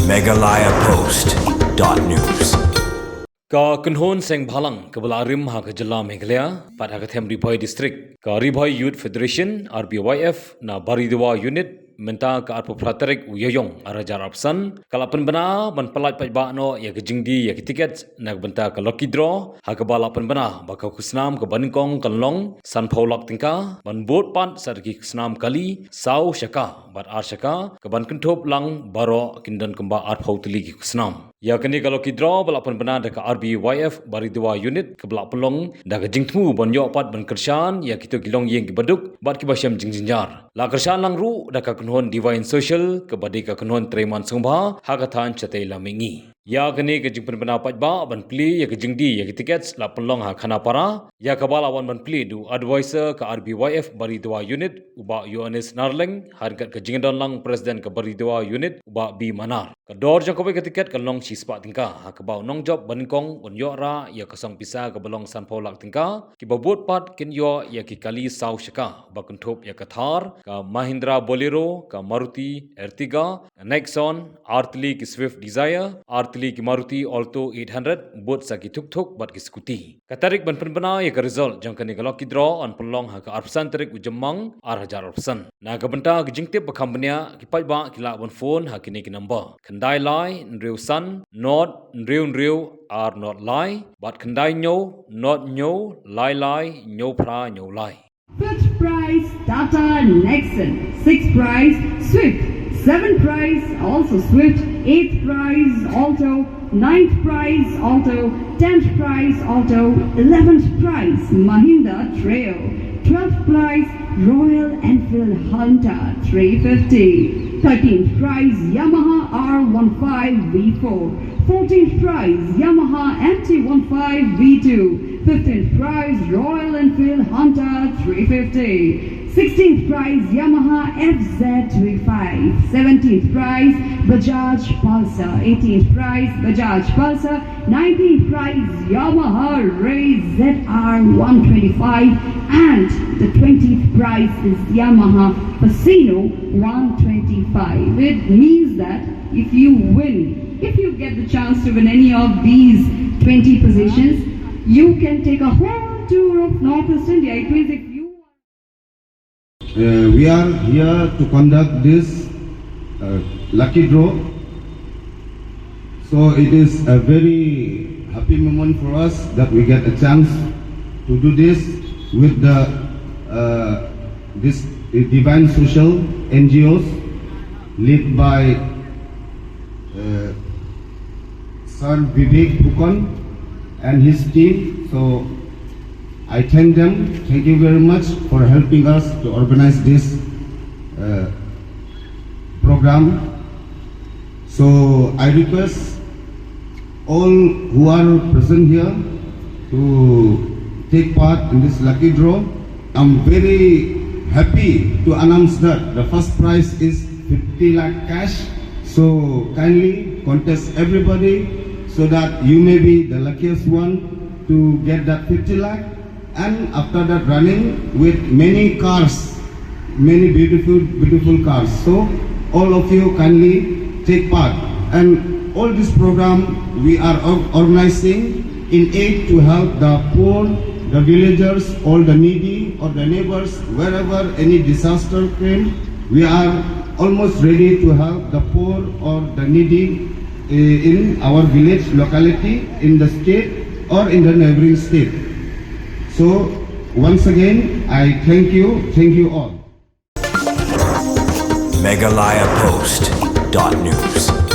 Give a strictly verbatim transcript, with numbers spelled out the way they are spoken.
Meghalaya Post dot news. Ka kynhun seng bhalang kaba la rim ha ka jylla Meghalaya, pat ha ka them Ri Bhoi District, ka Ri Bhoi Youth Federation, R B Y F, na Baridua Unit, mynta ka arphew phra tarik u Ïaïong ar hajar arphew san, ka la pynbna ban pyllait paidbah noh ïa ka jingdie ïa ki tiket na ka bynta ka lucky draw, ha kaba la pynbna ba ka khusnam kaba nyngkong kan long sanphew lak tyngka, ban bud pat sa da ki khusnam kali saw shaka bad ar shaka, kaban kynthup lang baroh kin don kumba arphew tylli ki khusnam. Ïa kane ka lucky draw ba la pynbna da ka R B Y F Baridua Unit kaba la pynlong da ka jingthmu ban ïoh pat ban kyrshan ïa kito ki longïing kiba duk bad kiba shem jingjynjar. La kyrshan lang ruh da ka kynhun Divine Social kaba dei ka kynhun treiman sngewbha ha ka thaiñ shatei lam mihngi. Ïa kane ka jingpynbna paidbah ban plie ïa ka jingdie ïa ki tiket la pynlong ha Khanapara, ïa kaba la wan ban plie da u advisor ka R B Y F Baridua Unit u Bah Ïoannis Narleng, ha ryngkat ka jingdon lang President ka Baridua Unit u Bah B Manar. Ka dor jong kawei ka tiket ka long shispah tyngka, ha kaba u nongjop banyngkong un ïoh rah ïa ka song pisa kaba long sanphew lak tyngka, kiba bud pat kin ïoh ïa ki kali saw shaka ba kynthup ïa ka Thar, ka Mahindra Bolero, ka Maruti Ertiga, ka Nexon, ar tylli ki Swift Dzire, ar tylli ki Maruti Alto eight hundred, bud sa ki tuk-tuk bad ki scooty. Ka tarik ban pynbna ïa ka result jong kane ka lucky draw yn pynlong ha ka arphew san tarik u Jymmang ar hajar arphew san. Na ka bynta ka jingtip ba kham bniah, ki paidbah ki lah ban phone ha kine ki number: khyndai lai hynriew san nod hynriew hynriew ar nod lai bad khyndai hynñiew nod hynñiew lai lai hynñiew phra hynñiew lai. Fifth prize, Tata Nexon. Sixth prize, Swift. Seventh prize, also Swift. Eighth prize, Alto. Ninth prize, Alto. Tenth prize, Alto. Eleventh prize, Mahindra Treo. Twelfth prize, Royal Enfield Hunter three fifty. Thirteenth prize, Yamaha R one five V four. Fourteenth prize, Yamaha M T one five V two. Fifteenth prize, Royal Enfield Hunter three fifty. Sixteenth prize, Yamaha F Z three five. Seventeenth prize, Bajaj Pulsar. Eighteenth prize, Bajaj Pulsar. Nineteenth prize, Yamaha Ray Z R one twenty-five. And the twentieth prize is Yamaha Fascino one twenty-five. It means that if you win, if you get the chance to win any of these twenty positions, you can take a whole tour of Northeast India. It means if you Uh, we are here to conduct this uh, lucky draw. So it is a very happy moment for us that we get a chance to do this with the uh, this Divine Social N G Os led by uh, Sir Vivek Phukan and his team. So I thank them. Thank you very much for helping us to organize this uh, program. So I request all who are present here to take part in this lucky draw. I'm very happy to announce that the first prize is fifty lakh cash. So kindly contest everybody so that you may be the luckiest one to get that fifty lakh. And after that, running with many cars, many beautiful, beautiful cars. So all of you kindly take part. And all this program we are or- organizing in aid to help the poor, the villagers, all the needy, or the neighbors, wherever any disaster came. We are almost ready to help the poor or the needy eh, in our village, locality, in the state, or in the neighboring state. So, once again, I thank you, thank you all. Meghalaya Post dot news.